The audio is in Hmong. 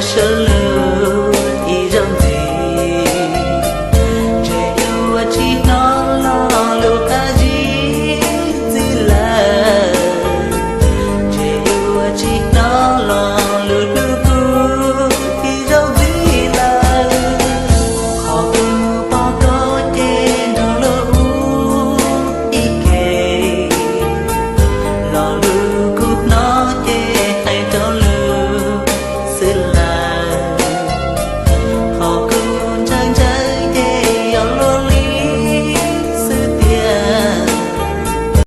Sawv lug ib zaug ntxiv, ntshe yuav tsis hnov lo lus qab zib ntxiv lawm, ntshe yuav tsis hnov lo lus hlub kuv ib zaug ntxiv lawm. Qhov kuv pom koj ces nrog luag ua ib ke, lo lus kuv hnov ces hais rau luag xwb